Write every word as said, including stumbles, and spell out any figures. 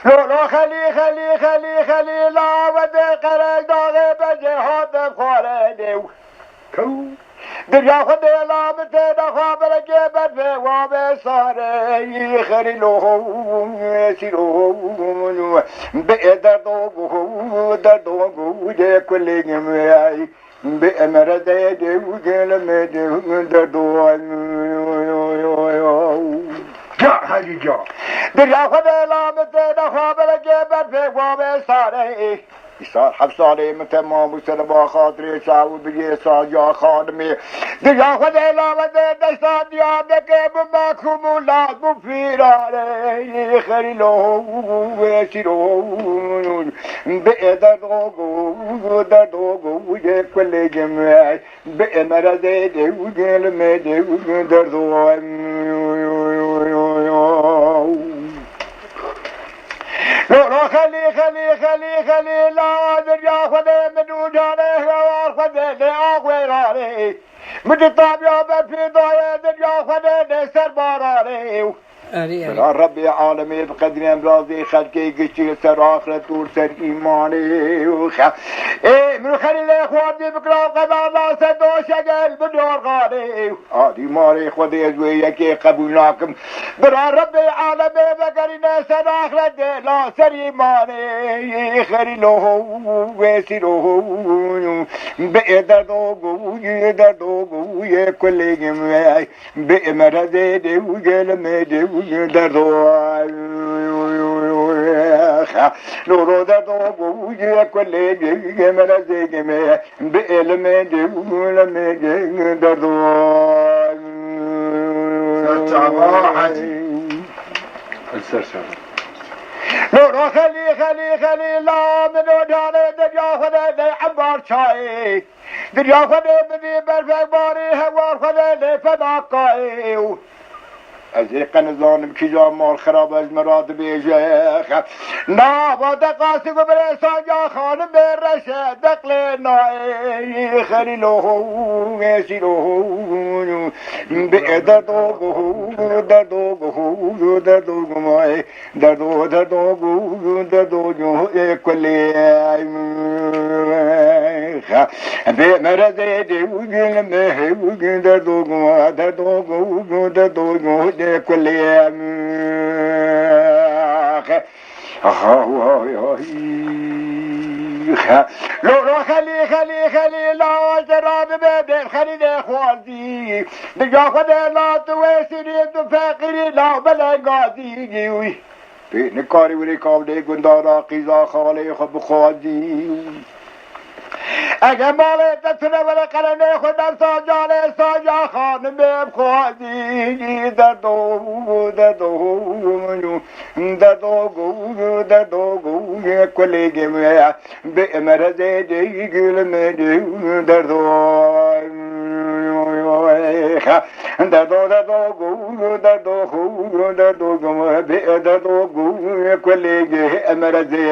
Lo, lo, xelî, xelî, xelî, xelî, la vedê qerey daxê becê hatim xwarê nêw. Kew. Dirya Xwedê la min tê nexwa berekê berfê wa bê sarê. Xerî lo, sîro, bi ê derdo, derdo, dê kulê gimê. Bi emre de de gelme de derdo. Ca hadi ca. Dirya Xwedê la min tê nexwa berekê berfê wa bê sarê. Îsal heft salê min temam bû ser ba xatirê çaw û bigê saca xanimê. Dirya Xwedê la min tê deşta diya deke bi mexûm û laz bû fîrarê. Xerîlo wê sîro. Bi ê derdo go, derdo go, yê kulê gimê. Bi ê merezê de û gelmê de û derdo. Lo, lo, xelî, xelî, xelî, xelî, la dirya Xwedê min û canê hewar Xwedê lê axwê rarê. Min di tabiya be pê daye dirya Xwedê lê ser bararê. Erê, erê. Bira Rebbê alemê bi qedrê emrazê xelkê giştî li ser axiret û li ser îmanê û xe-, ê, min xelîlê xwardî bikira qeda nase doşegel bi dorxanê. Adî marê Xwedê ez wê yekê qebûl nakim. Bira Rebbê alemê vegerîne ser axiretê la ser îmanê. Xerîlo wê sîro bi ê derdo go, derdo go yê kulê gimê. Bi merezê de û gelmê de û derdo. Lo, lo, derdo go, kulê de, merezê gimê. Bi elmê de û lemê de derdo. Ser çava hacî. Ser çava. Lo, lo, xelî, xelî, xelî, la min o canê derya Xwedê de embar çayê. Dirya Xwedê bidî berfek barî hewar Xwedê lê fedakayê. Ez ê qe nizanim kîja mal xirab ez me ra dibêje. Nava deqasî ku birê Saca Xanim bê reşe deqlê nayê. Xerîlo ho, êsîlo ho. Bi derdo go, derdo go, derdo go may. Derdo, derdo, gu, gu, derdo, gu, e, kulê. Bê merezê de, gu, gu, me, gu, gu, derdo, gu, derdo, gu, gu, derdo, gu, de, kulê. Aha, vay, ay. Lo, lo, xelî, xelî, xelî, la, zera dibe, de, xelî de xwazî. Diga xwe de, la, tu wê sirî, tu feqîrî, la, belengazî. Pê nikarî were kavlê gundara qîza xalê xwe bixwazî. Ege malê te tune were qerenê xwe dem Saca lê Saca Xanimê bixwazî. Derdo, derdo, derdo, derdo, kulê gimê. Bi merezê de gülmedi derdo. Derdo, derdo, gu, derdo, hu, derdo, gu, bi, derdo, gu, kulê, ge, merezê.